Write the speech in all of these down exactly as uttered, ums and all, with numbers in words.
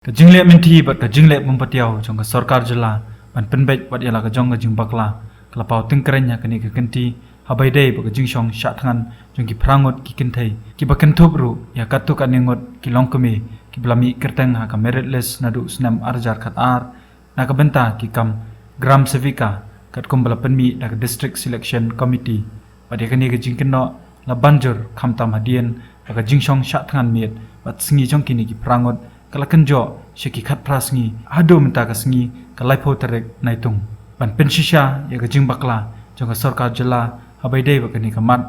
Ka jingleh mynthi bad ka jingleh bym patiaw jong ka sorkar jylla ban pynbeit wat ïa la ka jong ka jingbakla ka la paw tyngkrein ha kane ka kynti, haba ïadei bad ka jingshong shah thngan jong ki phra ngut ki kynthei, kiba kynthup ruh ïa katto katne ngut ki longkmie kiba la mih kyrteng ha ka merit list naduh u snem ar hajar khat ar, na ka bynta ki kam Gram Sevika, katkum ba la pynmih da ka District Selection Committee. Bad ïa kane ka jingkynnoh la ban jur khamtam hadien ba ka jingshong shah thngan miet bad sngi jong kine ki phra ngut ka la kynjoh sha ki khatphra sngi, haduh mynta ka sngi ka laiphew tarik Naitung. Ban pynshisha ïa ka jingbakla jong ka sorkar jylla haba ïadei bad kane ka mat,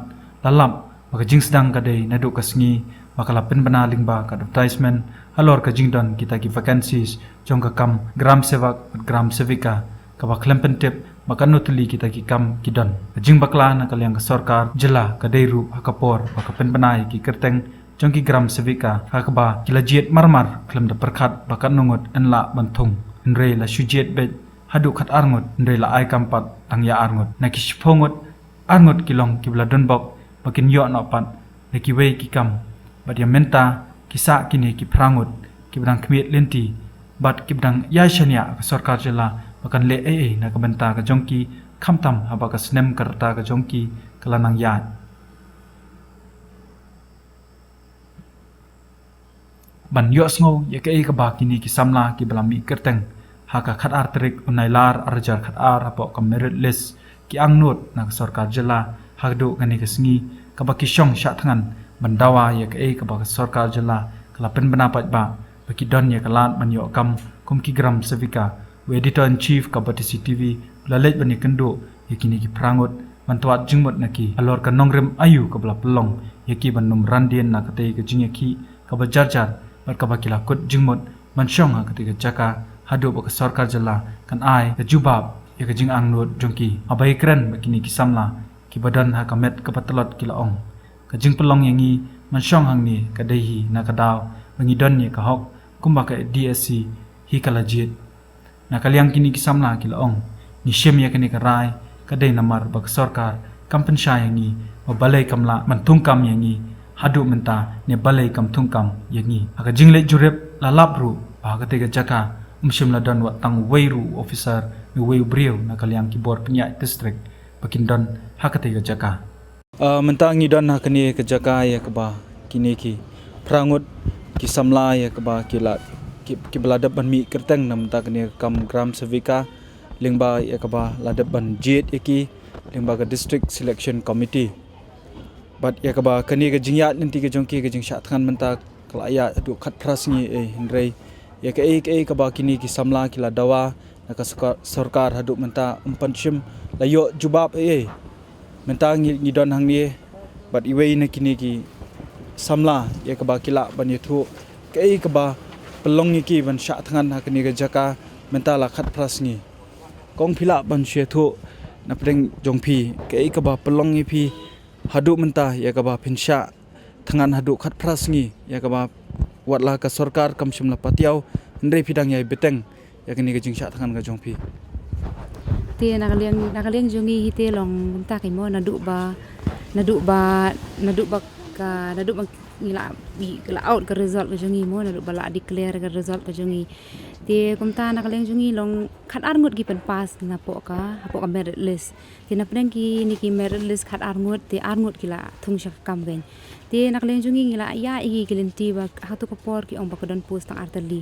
la lap ba ka jingsdang ka dei naduh ka sngi ba ka la pynbna lyngba ka advertisement halor ka jingdon kita ki vacancies jong ka kam Gram Sevak bad Gram Sevika, kaba khlem pyntip ba katno tylli kita ki kam ki don. Ka jingbakla na ka liang ka sorkar jylla ka dei ruh ha ka por ba ka pynbna ïa ki kyrteng jong ki Gram Sevika, ha kaba ki la jied marmar khlem da pyrkhat ba katno ngut yn lah ban thung. Hynrei la shu jied beit haduh khat ar ngut, hynrei la ai kam pat tang ïa ar ngut. Na ki shiphew ngut, ar ngut ki long kiba la don bok ba kin ïoh noh pat da kiwei ki kam. Bad ïa mynta ki sah kine ki phra ngut kiba dang khmied lynti bad kiba dang ïai shaniah ka sorkar jylla ba kan leh ei ei na ka bynta ka jong ki, khamtam haba ka snem ka rta ka jong ki ka la nang ïaid. Ban ïohsngew ïa kaei kaba kine ki samla kiba la mih kyrteng ha ka khat ar tarik u Nailar ar hajar khat ar hapoh ka merit list ki angnud na ka sorkar jylla haduh kane ka sngi, kaba ki shong shah thngan ban dawa ïa kaei kaba ka sorkar jylla ka la pynbna paidbah ba ki don ïa ka lad ban ïoh kam kum ki Gram Sevika. U Editor in Chief ka Batesi T V u la leit ban ïakynduh ïa kine ki phra ngut ban twad jingmut na ki halor ka nongrim aïu kaba la pynlong ïa ki ban nym ran dien na katei ka jingïakhih kaba jar jar bad kaba ki la kut jingmut ban shong ha katei ka jaka haduh ba ka sorkar jylla kan ai ka jubab ïa ka jingangnud jong ki. Haba ïakren bad kine ki samla kiba don ha ka met kaba tlot ki la ong, ka jingpynlong ïa ngi ban shong hangne ka dei hi na ka daw ba ngi don ïa ka hok kumba ka D S C hi ka la jied. Na ka liang kine ki samla ki la ong, ngi shim ïa kane ka rai ka dei namar ba ka sorkar kam pynshai ïa ngi, ba balei kam lah ban thung kam ïa ngi haduh mynta ne balei kam thung kam ïa ngi. Ha ka jingleit jurip la lap ruh ba ha katei ka jaka um shym la don wat tang uwei ruh u officer ne uwei u briew na ka liang ki bor pynïaid district ba kin don ha katei ka jaka. Ah, mynta ngi don ha kane ka jaka ïa kaba kine ki phra ngut ki samla ïa kaba ki la, ki, kiba la dep ban mih kyrteng na mynta kane ka kam Gram Sevika, lyngba ïa kaba la dep ban jied ïa ki lyngba ka District Selection Committee. Bad ïa kaba kane ka jingïaid lynti ka jong ki, ka jingshah thngan mynta ka la ïaid haduh khatphra sngi ei, hynrei ïa kaei kaei kaba kine ki samla ki la dawa na ka sorka-, sorkar haduh mynta ym pat shym la ïoh jubab ei ei. Mynta ngi, ngi don hangne bad iwei na kine ki samla ïa kaba ki lah ban ïathuh kaei kaba pynlong ïa ki ban shah thngan ha kane ka jaka mynta la khatphra sngi. Kong, phi lah ban shu ïathuh na pdeng jong phi kaei kaba pynlong ïa phi haduh mynta ïa kaba phin shah thngan haduh khatphra sngi ïa kaba wat la ka sorkar kam shym la patiaw, hynrei phi dang ïai bteng ïa kane ka jingshah thngan ka jong phi? Te na ka liang, na ka liang jong ngi hi te long kumta kein mo, naduh ba, naduh ba, naduh ba ka, naduh ba ngi la, ngi la out ka result ka jong ngi mo, naduh ba la declare ka result ka jong ngi. Te kumta na ka liang jong ngi long khat ar ngut ki pynpass napoh ka, hapoh ka merit list. Te na pdeng kine ki merit list khat ar ngut, te ar ngut ki la thung sha ka kam kein. Te na ka liang jong ngi ngi la ïa ïa ki lynti ba ha tu ka por ki ong ba ka don post tang ar tylli.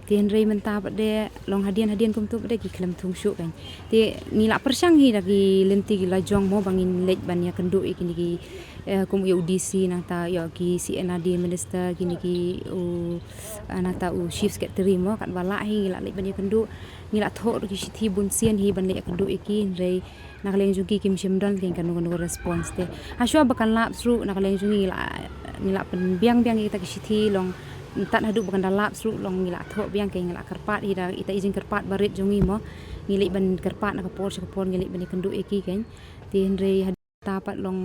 Te hynrei mynta pat de long hadien hadien kumtu pat de ki khlem thung shuh kein. Te ngi la pyrshang hi da ki lynti ki la jong mo ba ngin leit ban ïakynduh ïa kine ki, eh, kum ïa u D C nangta ïa ki C and R D minister kine ki u, eh, nangta u chief secretary mo, katba lah hi ngi la leit ban ïakynduh. Ngi la thoh ruh ki shithi bun sien hi ban leit ïakynduh ïa ki hynrei na ka liang jong ki kim shym don kein kano kano response te. Hashwa ba kan lapse ruh na ka liang jong ngi ngi la, ngi la pynbiang biang ïa kita ki shithi long, tad haduh ba kan da lapse ruh long ngi la thoh biang kein, ngi la kyrpad hi da ita i jingkyrpad barit jong ngi mo. Ngi leit ban kyrpad na ka por sha ka por, ngi leit ban ïakynduh ïa ki kein. Te hynrei haduh mynta pat long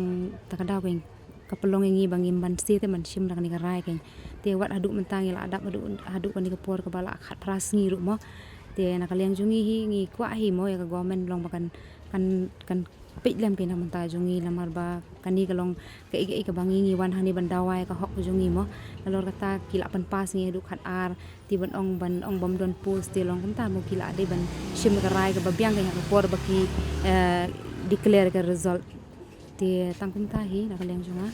ta ka daw kein ka pynlong ïa ngi ba ngim banse te ban shim da kane ka rai kein. Te wat haduh mynta ngi la dap haduh, haduh kane ka por kaba la khatphra sngi ruh mo. Te na ka liang jong ngi hi ngi kwah hi mo ïa ka government long ba kan, kan, kan Peit lem kein na ka bynta jong ngi, namar ba kane ka long kaei kaei kaba ngi ngi wan hangne ban dawa ïa ka hok ka jong ngi mo. Nalor kata ki la pynpass ngi haduh khatar, te ban ong ban ong bym don post te long kumta mo, ki la dei ban shim ka rai kaba biang kein ha ka por ba ki, eh, declare ka result. Te tang kumta hi na ka liang jong nga.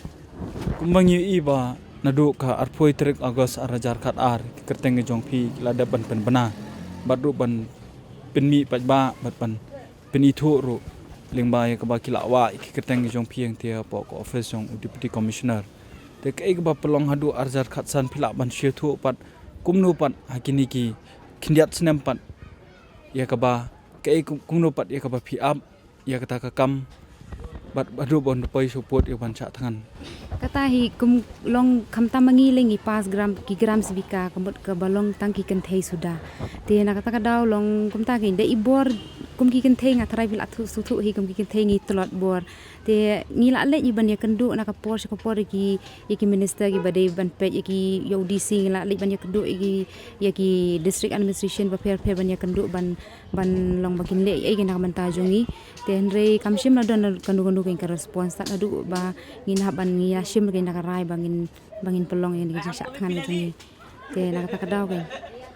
Kumba ngi ïohi ba naduh ka arphew tarik August ar hajar khatar, ki kyrteng ka jong phi ki la dep ban pynbna bad ruh ban pynmih paidbah bad ban pynithuh ruh lyngba ïa kaba ki la wah ïa ki kyrteng ki jong phi hangta hapoh ka office jong u Deputy Commissioner. Te kaei kaba pynlong haduh ar hajar khatsan phi lah ban sngewthuh pat kumno pat ha kine ki khyndiat snem pat ïa kaba kaei kum-, kumno pat ïa kaba phi ap ïa kata ka kam bad haduh ban da poi sha pud ïa ban shah thngan. Kata hi kum long khamtam ma ngi lei ngi pass gram, ki gram sibika ka mut kaba long tang ki kynthei suda. Te na kata ka daw long kumta kein da i bor kum ki kynthei, nga tharai phi la thuh sngewthuh hi kum ki kynthei ngi tlot bor. Te ngi la leit ngi ban ïakynduh na ka por sha ka por ïa ki, ïa ki minister kiba dei ban peit ïa ki, ïa u D C, ngi la leit ban ïakynduh ïa ki, ïa ki district administration bapher bapher ban ïakynduh ban, ban long ba kin leh ei ei kein na ka bynta jong ngi. Te hynrei kam shym la don kano kano kein ka response tad haduh ba ngin hap ban, ngi ïa shim kein na ka rai ba ngin, ba ngin pynlong ïa kane ka jingshah thngan ka jong ngi. Te na kata ka daw kein,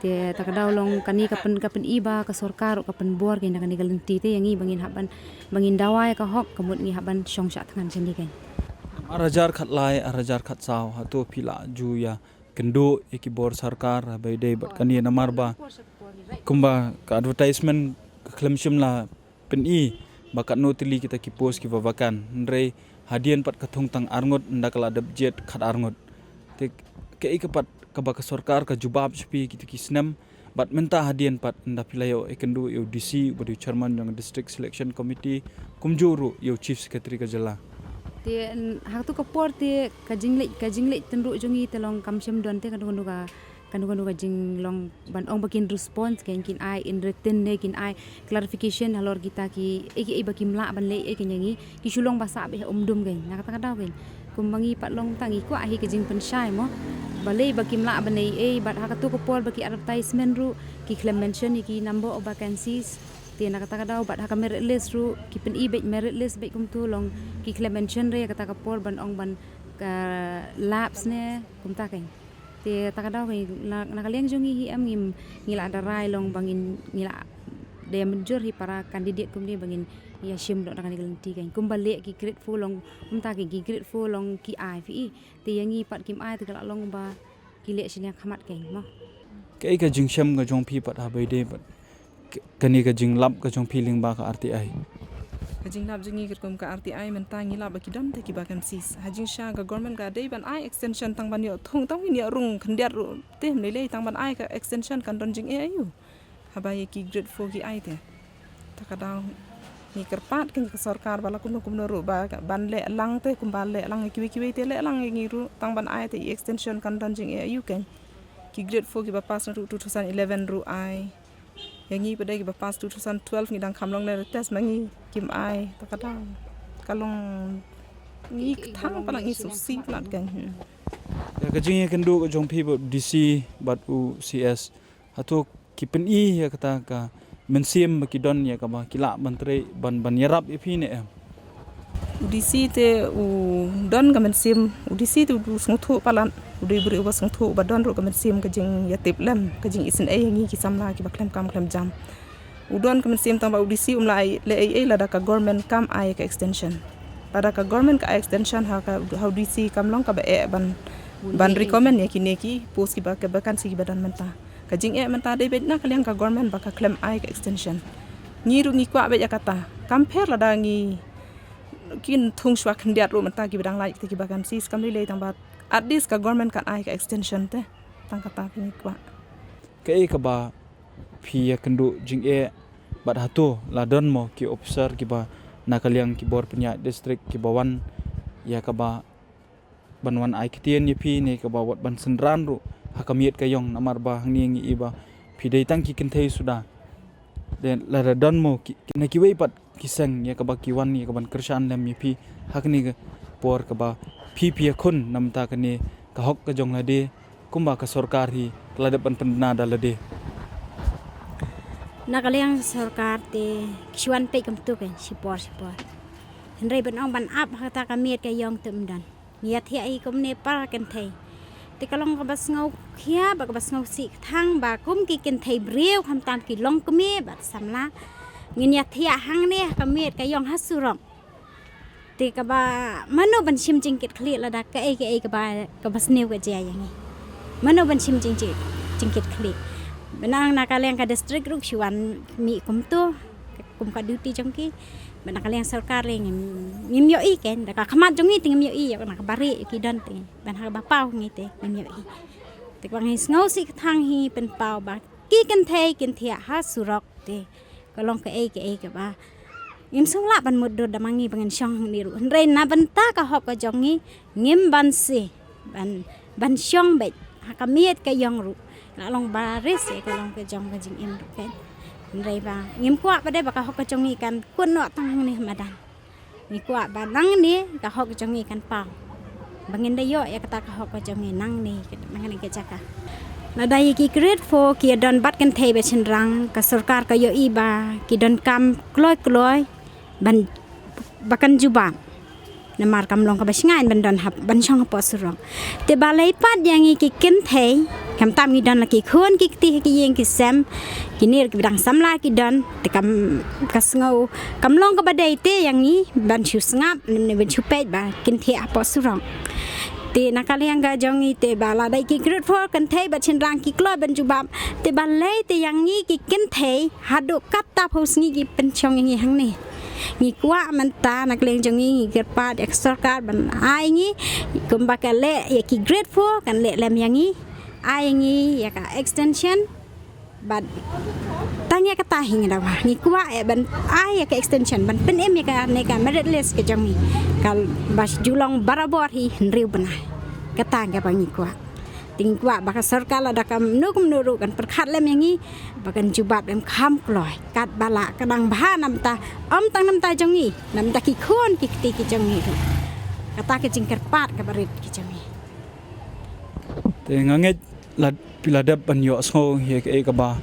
te kata ka daw long kane ka pyn, ka pyni ba ka sorkar ruh ka pynbor kein na kane ka lynti, te ïa ngi ba ngin hap ban, ba ngin dawa ïa ka hok ka mut ngi hap ban shong shah thngan shane kein. Ar hajar khatlai, ar hajar khatsaw, hato phi la ju ïa kynduh ïa ki bor sorkar haba ïadei bad kane, namar ba kumba ka advertisement ka khlem shym la pyni ba katno tylli kita ki post kiba vacant, hynrei hadien pat ka thung tang arngut, ynda ka la dep jied khatarngut. Te kaei ka pat kaba ka sorkar ka jubab sha phi kita ki snem, bad mynta hadien pat ynda phi la ïoh ïakynduh ïa u D C uba dei u chairman jong ka District Selection Committee, kumjuh ruh ïa u Chief Secretary ka jylla. Te, n-, ha katu ka por te ka jingleit, ka jingleit tynruh jong ngi te long kam shym don te kano kano ka, kano kano ka jinglong ban ong ba kin response kein, kin ai in written ne kin ai clarification halor kita kiei kiei ba kim lah ban leh ei kein ïa ngi, ki shu long ba sah beit ha umdum kein na kata ka daw kein. Kumba ngi pat long tang ngi kwah hi ka jingpynshai mo, balei ba kim lah ban ei ei, bad ha katu ka por ba ki advertisement ruh ki khlem mention ïa ki number of vacancies. Te na kata ka daw bad ha ka merit list ruh ki pyni beit merit list beit, kumtu long ki khlem mention re ha kata ka por ban ong ban ka lapse ne kumta kein. Te kata ka daw kein na, na ka liang jong ngi hi em, ngi, ngi la da rai long ba ngin, ngi la da mynjur hi para candidate kumne ba ngin ïa shim doh na kane ka lynti kein. Kumba leh ki grade four long kumta kein, ki grade four long ki ai phi i. Te ïa ngi pat kim ai, te ka la long ba ki leh shiliang khmat kein mo. Kaei ka jingshem ka jong phi pat haba ïadei bad k-, kane ka jinglap ka jong phi lyngba ka R T I? Ka jinglap jong ngi katkum ka R T I mynta ngi lap ba ki don te ki vacancies. Ha jingshisha ka government ka dei ban ai extension tang ban ïoh thung, tang ban ïoh rung khyndiat ruh te ym lei lei, tang ban ai ka extension kan don jingeh aïu haba ïa ki grade four ki ai te. Ta ka daw ngi kyrpad kein ka sorkar ba la kumno kumno ruh ba ban leh lang te, kumba leh lang ïa kiwei kiwei te leh lang ïa ngi ruh, tang ban ai te i extension kan don jingeh aïu kein. Ki grade four kiba pass naduh two thousand eleven ruh ai. Ïa ngi pat de kiba pass two thousand twelve ngi dang kham long ne test ma ngi, kim ai. Ta ka daw ka long ngi kthang palat, ngi sngewsih palat kein. Hmm. Ïa ka jingïakynduh ka jong phi bad u D C bad u C S, hato ki pyni ïa kata ka mynsiem ba ki don ïa kaba ki lah ban trei ban, ban ïarap ïa phi ne em? U D C te u don ka mynsiem, u D C te u sngewthuh palat, u dei u briew uba sngewthuh, uba don ruh ka mynsiem ka jingïatiplem, ka jingisynei ïa ngi ki samla kiba khlem kam khlem jam. U don ka mynsiem tang ba u D C um lah ai leh ei ei lada ka government kam ai ka extension. Lada ka government ka ai extension ha ka, ha u D C kam long kaba eh ban, ban recommend ïa kine ki post kiba, ka vacancy kiba don mynta. Ka jingeh mynta dei beit na ka liang ka government ba ka khlem ai ka extension. Ngi ruh ngi kwah beit ïa kata. Kam pher lada ngi kin thung shuwa khyndiat ruh mynta kiba dang lait kita ki vacancies, kam lei lei, tang ba at least ka government kan ai ka extension te. Tang kata ngi kwah. Kaei kaba phi ïakynduh jingeh bad hato la don mo ki officer kiba na ka liang ki bor pynïaid district kiba wan ïa kaba ban wan ai ktien ïa phi ne kaba wat ban synran ruh ha ka miet ka ïong, namar ba hangne ngi i ba phi dei tang ki kynthei suda. Te lada don mo ki, ki na kiwei pat ki seng ïa kaba ki wan ïa kaban kyrshan lem ïa phi ha kane ka por kaba phi phi ïakhun na bynta kane ka hok ka jong lade, kumba ka sorkar hi ka la dep ban pynbna da lade. Na ka liang sorkar te ki shu wan peit kumtu kein shipor shipor. Hynrei ban ong ban ap ha kata ka miet ka ïong te ym don. Ngi ïathiah hi kumne para kynthei. Te ka long kaba sngewkhia bad kaba sngewsih kthang ba kum ki kynthei briew khamtam ki longkmie bad samla. Ngin ïathiah hangne ha ka miet ka ïong ha surok. Te kaba mano ban shim jingkit khlieh lada kaei kaei kaba kaba sniew ka jia ïa ngi. Mano ban shim jing jingkit khlieh. Ba na na ka liang ka district ruh shu wan mih kumto kum ka duty jong ki. Ba na ka liang sorkar le ngim ngim ïohi ken da ka khmat jong ngi te ngim ïohi ïa na ka bari ïa ki don te ban ha ba paw ngi te ngim ïohi. Te kaba ngi sngewsih kthang hi pynpaw ba ki kynthei kin thiah ha surok te ka long kaei kaei kaba ngim sngewlah ban mutdur da ma ngi ba ngin shong hangne ruh. Hynrei na bynta ka hok ka jong ngi ngim ban sih ban ban shong beit ha ka miet ka ïong ruh. La long baris ïa ka long ka jong ka jingim ruh ken. Hynrei ba ngim kwah pat de ba ka hok ka jong ngi kan kut noh tang hangne ha madan. Ngi kwah ba nangne ka hok jong ngi kan paw. Ba ngin da ïoh ïa kata ka hok ka jong ngi nangne nangne ka jaka. Lada ïa ki grade four ki ïa don bad kynthei bad shynrang ka sorkar ka ïohi ba ki donkam kloi kloi ban ba kan jubab. Namar kam long kaba shngaiñ ban don hap ban shong hapoh surok. Te balei pat ïa ngi ki kynthei khamtam ngi don la ki khun ki kti ha ki ïing ki sem. Kine ki ba dang samla ki don te kam ka sngew kam long kaba dei te ïa ngi ban shu sngap ne ban shu peit ba kin thiah hapoh surok. Te na ka liang ka jong ngi te ba la dei ki grade four kynthei bad shynrang ki kloi ban jubab. Te balei te ïa ngi ki kynthei haduh katta phew sngi ki pynshong ïa ngi hangne. Ngi kwah mynta na ka liang jong ngi ngi kyrpad ïa ka sorkar ban ai ngi kumba ka leh ïa ki grade four kan leh lem ïa ngi. Ai ngi ïa ka extension bad tang ïa kata hi ngi dawa ngi kwah ïa ban ai ïa ka extension ban pynim ïa ka ne ka merit list ka jong ngi ka ba ju long barabor hi hynriew bnai. Kata ka ba ngi kwah. Te ngi kwah ba ka sorkar lada kumno kumno ruh kan pyrkhat lem ïa ngi ba kan jubab lem kham kloi kat ba lah ka dang bha namta ym tang namta jong ngi namta ki khun ki kti ki jong ngi ruh. Kata ka jingkyrpad ka barit ki jong ngi. Te nga ngeit la phi la dep ban ïohsngew ïa kaei kaba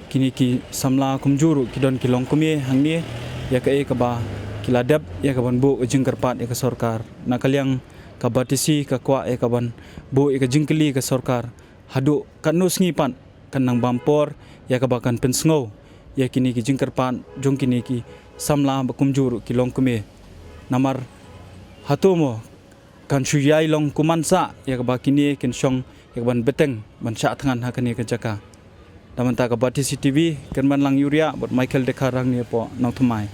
kine ki samla kumjuh ruh ki don ki longkmie hangne ïa kaei kaba ki la dep ïa ka ban buh ka jingkyrpad ïa ka sorkar. Na ka liang ka B T C ka kwah ïa ka ban buh ïa ka jingkylli ka sorkar haduh katno sngi pat kan nang bam por ïa kaba kan pynsngew ïa kine ki jingkyrpad jong kine ki samla ba kumjuh ruh ki longkmie. Namar hato mo kan shu ïai long kuman sah ïa kaba kine kin shong ïa ka ban bteng ban shah thngan ha kane ka jaka. Da mynta ka ba T C T V kan ban lang Uriah bad Michael Dekarang ne hapoh Nongthymmai.